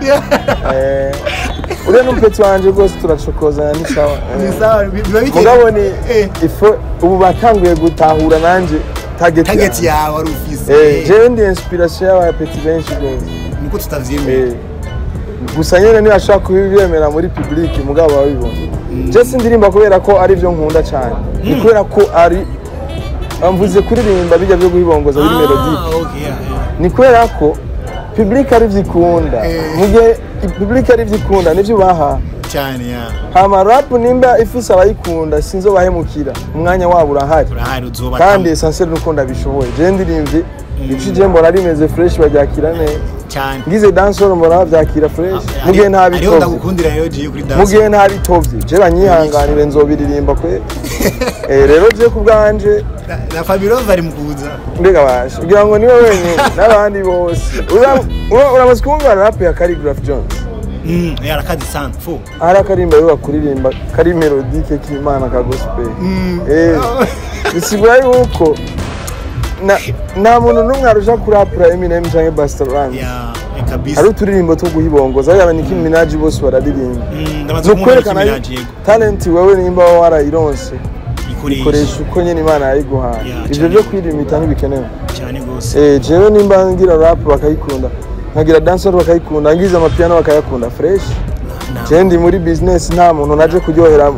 Uriya n'umupeti wanje rwose, turacokozanya, ni sawa. Ni sawa, biba bikeye. Mugabo ni ifo ubu batanguye gutahura nanje target target yanje. Yawe wari ufise. Jewe ndi inspiration y'abapeti benshi rwose. Niko tutavyemera. Gusa nyene ntibashobora kubibyemera muri public, mugabo babibona. Je sindirimba kubera ko ari byo nkunda cyane, ni kubera ko ari mvuze kuririmba bijya byo guhibongoza biri melodique. Okay, yeah. Ni kubera ko public ari byo ikunda. Mu gihe public ari byo ikunda, nivyo baha. Cyane, ya. Hama rap nimba ifise abayikunda, sinzobahemukira, umwanya wabo urahari. Urahari, uzoba. Kandi essentiel nuko ndabishoboye. Je ndirimbye ici, je mbona rimeze fresh, baryakira neza. Cyane. Ngize dancehall mbona bavyakira fresh, mu gihe Hariho ntabitovye. ndagukundira rero jiye kuri Mu dance. gihe ntabitovye, je banyihanganire, nzobiririmba kwe. Rero je ku bwanje Na Fabio bari mu kuza. Mbega bashe kugira ngo niwe wenyine n'abandi bose. Uramaze kumva rap ya Khaligraph Jones? Yarakazi sana fo. Hari akarimba yo kuririmba kari mélodique k'Imana ka gospel. Bisigura yuko nta muntu n'umwe arusha kurapura Eminem canke Busta Rhymes. Ya, kabisa. Hari uturirimbo two guhibongoza, yaba Nicki Minaj, bose bararirimba. Ndamaze Ni kumubona. ukwerekana Nicki Minaj, yego. Talent wewe nimba warayironse, ikoresha. Ikoresha uko nyene Imana yayiguhaye. Ya, Ivyo cyane. byo kwirimita ntibikenewe. Cyane gose. Jewe nimba ngira rap bakayikunda, nkagira dancehall bakayikunda, ngize amapiano bakayakunda, fresh. Je ndi muri business, nta muntu naje kuryohera,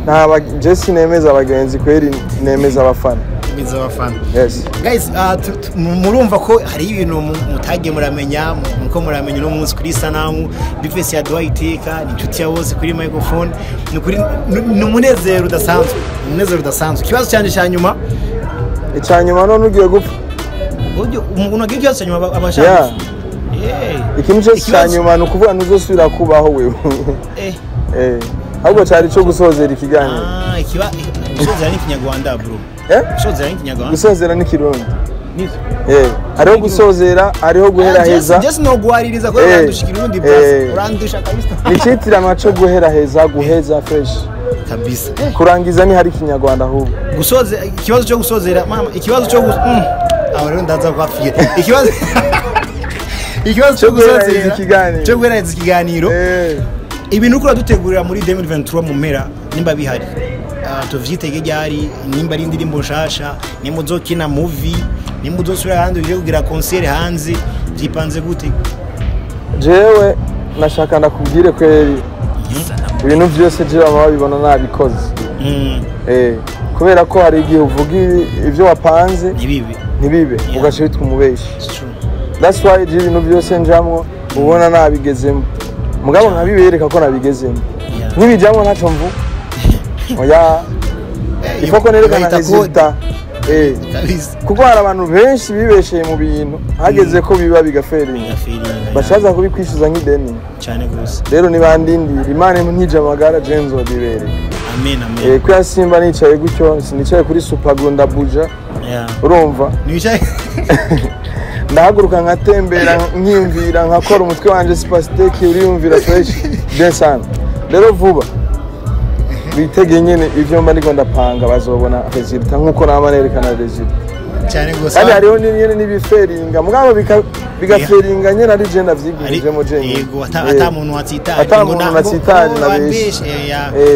nta je sinemeza abagenzi kweri, nemeza abafana. Biza abafana. Yes. Guys, murumva ko hari ibintu mutagiye muramenya, muko muramenya uno munsi kuri Sanamu. B-Face yaduhaye iteka, ni inshuti ya bose kuri microphone. Ni ukuri, ni umunezero udasanzwe, umunezero udasanzwe. Ikibazo cyanje cya nyuma. Icanyuma none ugiye gupfa. Buryo umuntu agira ikibazo cya nyuma aba ashaka gupfa. Ikintu cyose cya nyuma ni ukuvuga ntuzosubira kubaho wewe. Ahubwo cyari cyo gusozera ikiganiro. Ah, gusozera ni Ikinyarwanda, bro. Eh? Gusozera ni Ikinyarwanda. Gusozera ni Kirundi. Nivyo. Hariho gusozera, hariho guheraheza. Just no guhaririza ko urandusha Ikirundi, bro. Urandusha kabisa. Ni icitiranwa cyo guheraheza, guheza fresh. Kabisa. Kurangiza ni hari Ikinyarwanda ahubwo. Gusoze ikibazo cyo gusozera, mama, ikibazo cyo aho rero ndaza kwapfira ikibazo cyo Cyo guheraheza gusozera ikiganiro. Cyo guheraheza ikiganiro. Ibintu uriko uradutegurira muri 2023 mu mpera, nimba bihari, tuvyitege ryari? Nimba ari indirimbo nshasha, nimba uzokina movie, nimba uzosubira hanze uje kugira concert hanze, vyipanze gute? Jewe nashaka ndakubwire kweri, ibintu byose je bama babibona nabikoze. Kubera ko hari igihe uvuga ibyo wapanze ni bibi. Ntibibe, ugaca witwa umubeshi. It's true. That's why je ibintu byose njamwo ubona nabigezemo, mugabo nkabibereka ko nabigezemo. Nibijamwo ntacyo mvuga, oya, ifo ko nerekana Bayita code. résultat. Kabisa. Kuko hari abantu benshi bibesheye mu bintu, hageze ko biba bigaferinga, Gafiringa, bashaza kubikwishyuza nk'ideni. Cyane gose. Rero nibandindira, Imana ntije amagara, je nzobibereka. Amen, amen. Kuya simba nicaye gutyo, sinicaye kuri supago ndabuja. Urumva? Nicaye. Ndahaguruka nkatembera, nkiyumvira, nkakora umutwe wanje, sipasiteke uriyumvira fresh bien sana. Rero vuba Bitege nyene ivyo mba ndiko ndapanga, bazobona résultat nkuko nama nerekana résultat. Cyane gose. Kandi hariho nyene n'ibiferinga, mugabo bigaferinga nyene ari je ndavyigumijemo je. Yego, ata muntu watsitaje. Ata muntu natsitaje na benshi.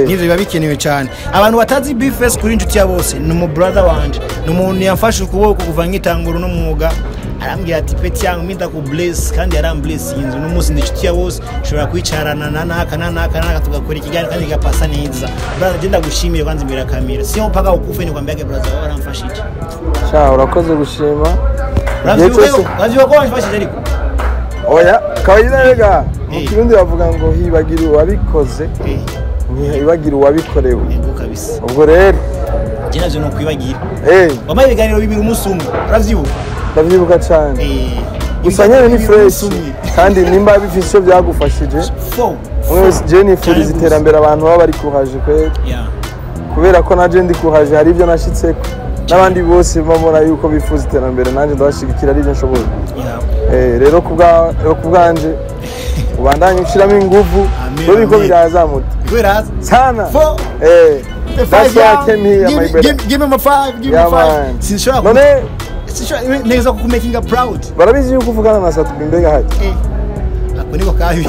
Nivyo biba bikenewe cyane. Abantu batazi B-Face kuri Inshuti ya Bose, ni umu brother wanje, ni umuntu yamfashe ukuboko kuva nkitangura uno mwuga, arambwira ati: "Petit yangu, mi ndaku bless." Kandi yarambless inzu. Uno munsi ndi Inshuti ya Bose, nshobora kwicarana na naka na naka naka, tugakora ikiganiro kandi kigapasa neza. Brother, je ndagushimiye kwanza imbere ya kamera, sio mpaka ukufe. Nikwambiage brother wawe aramfashije. Sha, urakoze gushima. Uravyibuka Igihe cyose- Uravyibuka ko wamfashije ariko? Oya, kawaida rega mu Kirundi bavuga ngo hibagira uwabikoze, ntihibagira uwabikorewe. Yego kabisa. Ubwo rero Je navyo nokwibagira. Wampaye ibiganiro bibiri umunsi umwe, uravyibuka? Ndavyibuka cane. Gusa nyene ni Ibiganiro bibiri fresh. umunsi umwe. Kandi nimba bifise icyo byagufashije, Fo. umwe wese, je nifuriza Cyane. iterambere abantu baba bari kuhaje kweri, kubera ko naje ndi kuhaje, hari ibyo nashitseko, n'abandi bose babona yuko bifuza iterambere, nanjye ndabashigikira ari ibyo nshoboye. Rero kubwanje ubandanye ushiramo inguvu. Amen, Dore ko amen. birazamuta Kubera sana. Fo. The That's five, why I yeah. came here, Give my me, brother. give me my five, give Yeah, me five. man. Sinshobora None sinshobora neza kukumakinga proud. Barabizi yuko uvugana na Sat-B mbega haje? Ako niko kabi.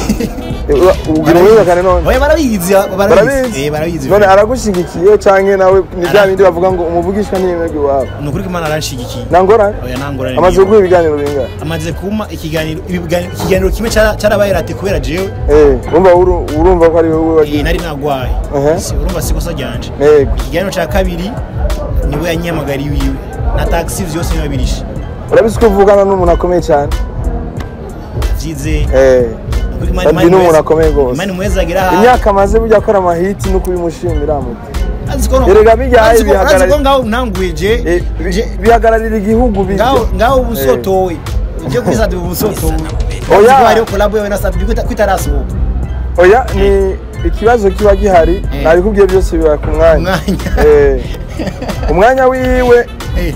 Ubwira umwihakane none. Oya, barabizi, barabizi. Barabizi. Barabizi. None aragushigikiye canke nawe ni bya bindi bavuga ngo umuvugishwa ntiyemerwa iwabo? Ni ukuri ko Imana aranshigikiye. Nangorane? Oya, nangorane. Amaze Niyo. kuguha ibiganiro bingahe? Amaze kumpa ikiganiro, ikiganiro kimwe cyarabaye raté kubera jewe. Urumva urumva ko ari wowe wagiye. Nari nagwaye. Urumva si kosa ryanje. Yego. Ikiganiro cya kabiri niwe yanyihamagara iwiwe na taxi, vyose niwe birishe. Urabizi ko uvugana n'umuntu akomeye cyane. Vyize. Sat-B ni umuntu akomeye rwose. Imana imwezagera hafi. Imyaka amaze burya akora amahiti no kubimushimira muti. Azi ko Erega bijya azi ko ngaho ntanguye je Bihagararira igihugu bijya. Ngaho ubusotowe je kuri Sat-B, ubusotowe. Oya. Oya, hariho collab yawe na Sat-B kwitarasohoka. Oya, ni ikibazo kiba gihari. Nabikubwiye, byose biba ku mwanya. Umwanya. Umwanya wiwe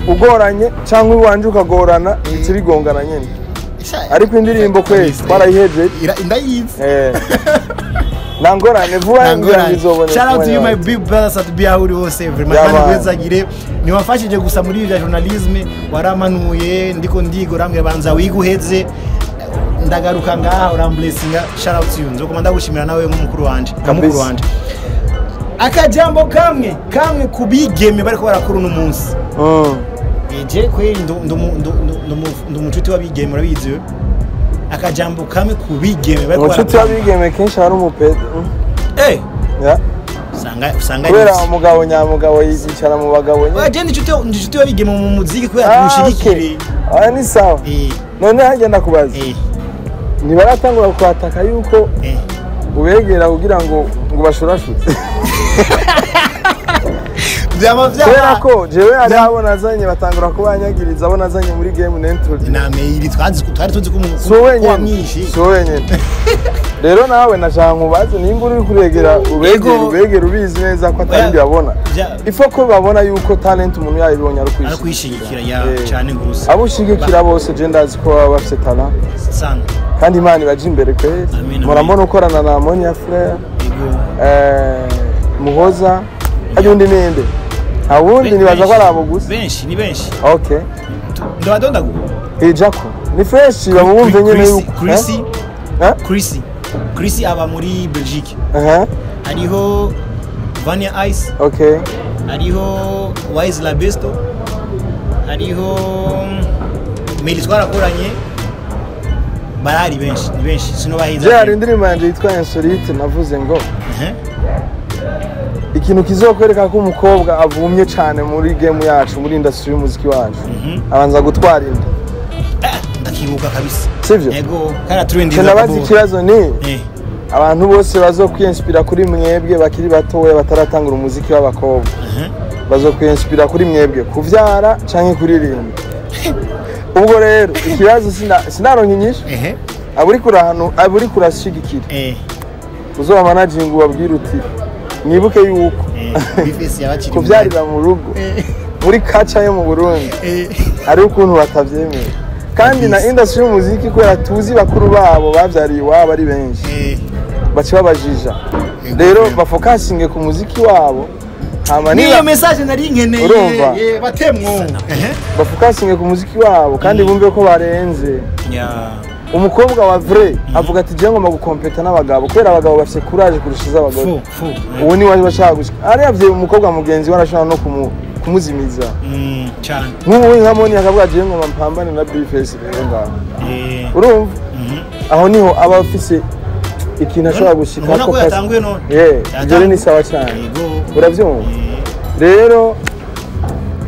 ugoranye cyangwa iwanje ukagorana, bica bigongana nyine, ariko indirimbo kwezi twarayihejeje. Ndayizi. Nta ngorane, vuba ngira ngo izoboneka. Shout out to you, Umwanya my wawe. big brother Sat-B, aho uri hose, vraiment. Yeah, Imana man. ikwezagire, niwamfashije gusa muri ibi bya journalisme, waramanuye ndiko ndiga, urambwira banza wiga uheze, ndagaruka ngaha uramblessinga. Shout out to you, nzokoma ndagushimira nawe nk'umukuru wanje, nka mukuru Kabisa. wanje. Akajambo kamwe kamwe kubigeme bariko barakora uno munsi. Je kweri ndi umucuti w'abigeme, urabizi we. Akajambo kamwe kubigeme bariko Umucuti barakora. w'abigeme kenshi hari umupede. Yeah. Usanga Kubera ari umugabo nyamugabo yicara mu bagabo nyine. Oya, je ndi inshuti w'abigeme mu muziki kubera tumushigikire. Okay. Aya ni sawa. None hajya ndakubaza, ntibaratangura kwataka yuko ubegera kugira ngo bashurashuze? Vyama vyama. Kubera ko jewe hari abo nazanye batangura kubanyagiriza, abo nazanye muri game n'introduce. Na mail twari tuzi ko Si wowe ko nyene, wamwishe. si wowe nyene. Rero nawe nashaka nkubaze nimba uri kuregera ubegera, Ego. ubegera ubizi neza ko atari Oya. babona. Ifo ko babona yuko talent umuntu yayibonye ari Ari kwishigikira ya cyane gose. Abo ushigikira bose je ndazi ko baba bafite talent Sana. kandi Imana ibaje imbere kweli. Amin, Murambona ukorana na Monia Frere, Ego. Muhoza, hari undi ninde? Nta wundi, nibaza ko ari abo gusa. Benshi, ni benshi. Okay. Ndabadondagu. Ijako ni fresh, bamwumve nyene yuko Chris. Eh? Chris. Chris aba muri Belgique. Aha. Hariho Vania Ice. Okay. Hariho Wise Labesto. Hariho Meli twarakoranye. Barahari benshi, ni benshi, sinobahiza. Je hari indirimbo yanje yitwa Insolite, navuze ngo ikintu kizokwereka ko umukobwa avumye cane muri game yacu, muri industry y'umuziki wacu, abanza gutwara inda. Ndakibuka kabisa. Sivyo? Yego, kara trend. Ndabaza ikibazo ni abantu bose bazokwiinspira kuri mwebwe bakiri batoya bataratangura umuziki w'abakobwa, bazokwiinspira kuri mwebwe kuvyara canke kuririmba? Ubwo rero ikibazo sinaronka inyishu. Aburi kurahanu, aburi kurashigikira, uzoba managing, ubabwira uti mwibuke yuko B-Face yabakiri kuvyarira mu rugo muri kaca yo mu Burundi hariho ukuntu batavyemera, kandi na Kabisa. industry y'umuziki, kubera tuzi bakuru babo bavyariye iwabo ari benshi. Baca babajija. Rero bafokasinge ku muziki wabo, hama niyo niba message nari nkeneye. Urumva? Batemwo. Bafokasinge ku muziki wabo kandi bumve ko barenze. Umukobwa wa vrai avuga ati je ngomba gukompeta n'abagabo, kubera abagabo bafite courage kurusha iz'abagore. Fu fu. Uwo ni waje bashaka gushika aravye umukobwa mugenzi we, arashobora no kumuzimiza. Cyane. Nk'ubu nka Moni akavuga ati je ngomba mpambane na B-Face rero ngaho. Urumva, aho niho aba afise ikintu ashobora gushika. Ubona ko yatanguye none. Yeah, ibyo rero ni sawa cyane. Urabyumva? Rero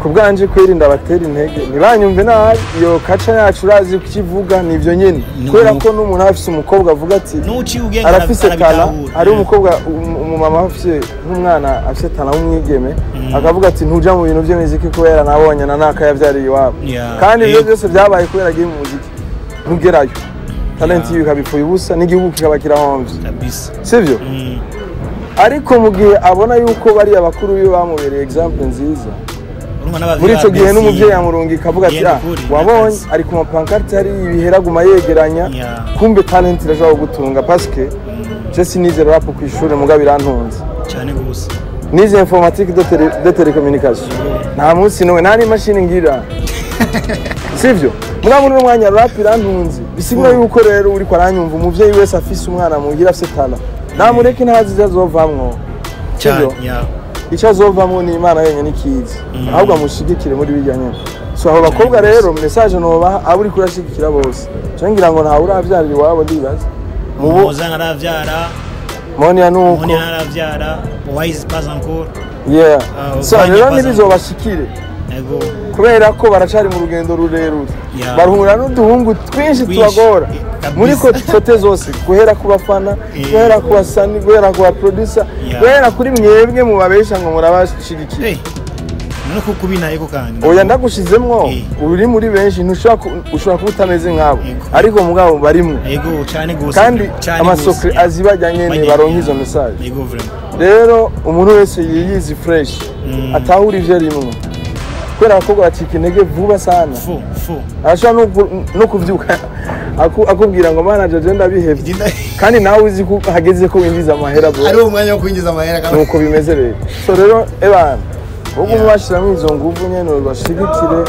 ku bwanje kwirinda batera intege, ntibanyumve nabi, iyo kaca yacu urazi kukivuga nivyo nyene. Kubera ko n'umuntu aba afise umukobwa avuga ati Nuciye ubwenge arafise tala. Arabitahura. Hari umukobwa, umumama afise nk'umwana afise tala w'umwigeme, akavuga ati ntuja mu bintu by'imiziki kubera nabonye na naka yavyariye iwabo. Kandi ibyo byose byabaye kubera agiye mu muziki, ntugerayo, talent yiwe ikaba ipfuye ubusa n'igihugu kikaba kirahomvye. Kabisa. Sivyo? Ariko mu gihe abona yuko bariya bakuru biwe bamubereye example nziza, Urumva n'abavyeyi muri ico gihe ba n'umuvyeyi Messi, amurungika avuga ati Yenda ah, kuri, wabonye n'akazi. ari ku mapancarte hari ibihera, guma yegeranya. Kumbe talent irashobora kugutunga, parce que je sinize rap ku ishuri, mugabo irantunze. Cyane gose. Nize informatique de télécommunication, nta munsi n'umwe nta n'imashini ngira, sivyo? Mugabo muri uno mwanya rap irantunze. Bisigura yuko rero uriko aranyumva, umuvyeyi wese afise umwana mugira afise talent, namureke, ntazi ivyo azovamwo. Cyane. Sivyo? Icyo azovamwo ni Imana yenyine ikizi, ahubwo amushigikire muri bijya nyene. So abo bakobwa rero, message nobaha, abo uriko urashigikira bose, cyo ngira ngo ntawe uravyarira iwabo, ndibaza mubo. Muhoza ntaravyara. Monia nuko. Monia ntaravyara, Wise pas encore. Yeah. Ah, So Vanya rero pas ntibizobashikire Ego. kubera ko baracari mu rugendo rurerure. Barahura n'uduhungu twinshi Twinshi. tubagora Kabisa. muri côté zose, guhera ku bafana, guhera ku basani, guhera ku baproducer, guhera kuri mwebwe mubabesha ngo murabashigikiye. None ko kubinayeko kandi. Oya, ndagushizemwo. Uri muri benshi, ntushobora ushobora kuba utameze nkabo, ariko mugabo barimwo. Ego, cyane gose. Kandi Cyane amasokre gose. azibajya nyene Bajya- baronka izo message. Ego, vraiment. Rero umuntu wese yiyizi fresh, atahura ivyo arimwo, kubera abakobwa bacika intege vuba sana. Fu fu. Arashobora no kuvyuka akubwira ngo manager je ndabihevye, kandi nawe uzi ko hageze ko winjiza amahera, bro. Ari umwanya wo kwinjiza amahera kandi. Nuko bimeze rero. So rero ebana, ubwo mubashiramo izo nguvu nyene, ubashigikire,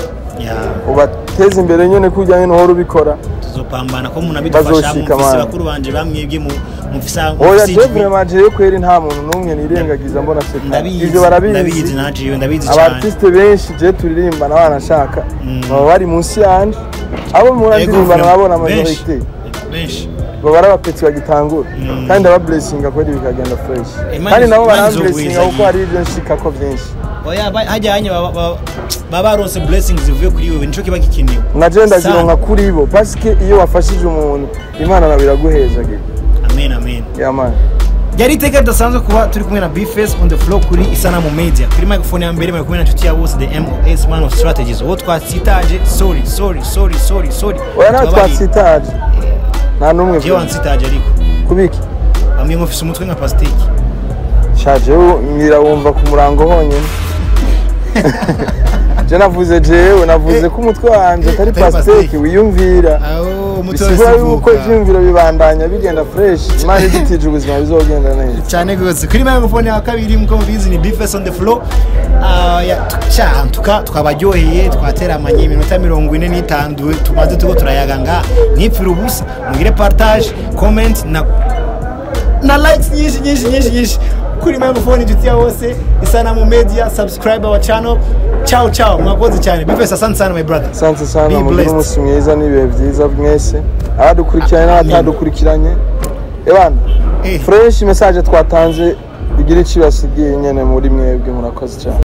ubateze imbere nyene kurya nyene uhora ubikora. Tuzopambana ko umuntu abidufasha. Bazoshika, Mufise man. bakuru banje bamwebwe mu mufise Oya, mufise je ijwi. vraiment jewe kweri nta muntu n'umwe nirengagiza mbona seka. Ndabizi. Ivyo barabizi. Ndabizi naje, ndabizi cyane. Abartiste benshi je turirimbana banashaka baba bari munsi yanje, abo mura Ego, ndirimbana vraiment. babona Benshi. majorité Benshi. baba ari abapetits bagitangura, kandi abablessinga kweri bikagenda fresh. Imana Kandi nabo Imana baramblessinga izogwiza. kuko hari ibyo nshikako byinshi. Oya, hajya hanya baba baronse blessings zivuye kuri wewe, nico kiba gikenewe. Na je ndazironka Sana. kuri bo, parce iyo wafashije umuntu, Imana nawe iraguhezagira. Amen, amen. Yeah man. Yari iteka ridasanzwe kuba turi kumwe na Bface on the floor kuri Isanamu Media. Kuri microphone ya mbere bari kumwe na nshuti ya bose, the MOS, man of strategies. Uwo twasitaje, sorry, sorry, sorry, sorry, sorry. Oya, nawe Tubabarire. twatsitaje, nta n'umwe. Jewe wansitaje ariko. Kubiki? Bamwe ngo mfise umutwe nka pastèque. Shaje ngira wumva ku murango honyine. Je navuze, jewe navuze ko umutwe wanje atari atari pastèque pastèque. wiyumvira. Aho umutwe Bisigura yuko wese. ivyiyumviro bibandanya bigenda fresh, Imana idutije ubuzima bizogenda neza. Cyane rwose. Kuri microphone ya kabiri, nkuko mubizi, ni Bface on the floor. Sha, tuka twabaryoheye, twateramanye iminota 45 tumaze tuko turayaga nga ntipfire ubusa. Mugire partage, comment na likes nyinshi nyinshi nyinshi nyinshi. Kuri microphone inshuti ya bose, Isanamu Media. Subscribe our channel. Ciao ciao, mwakoze cyane. Bface, asante sana, my brother. Asante sana. Be Mugire blessed. umunsi mwiza n'ibihe byiza mwese, abadukurikiranye n'abatadukurikiranye. Ebana, fresh message twatanze igira icyo ibasigiye nyene muri mwebwe. Murakoze cyane.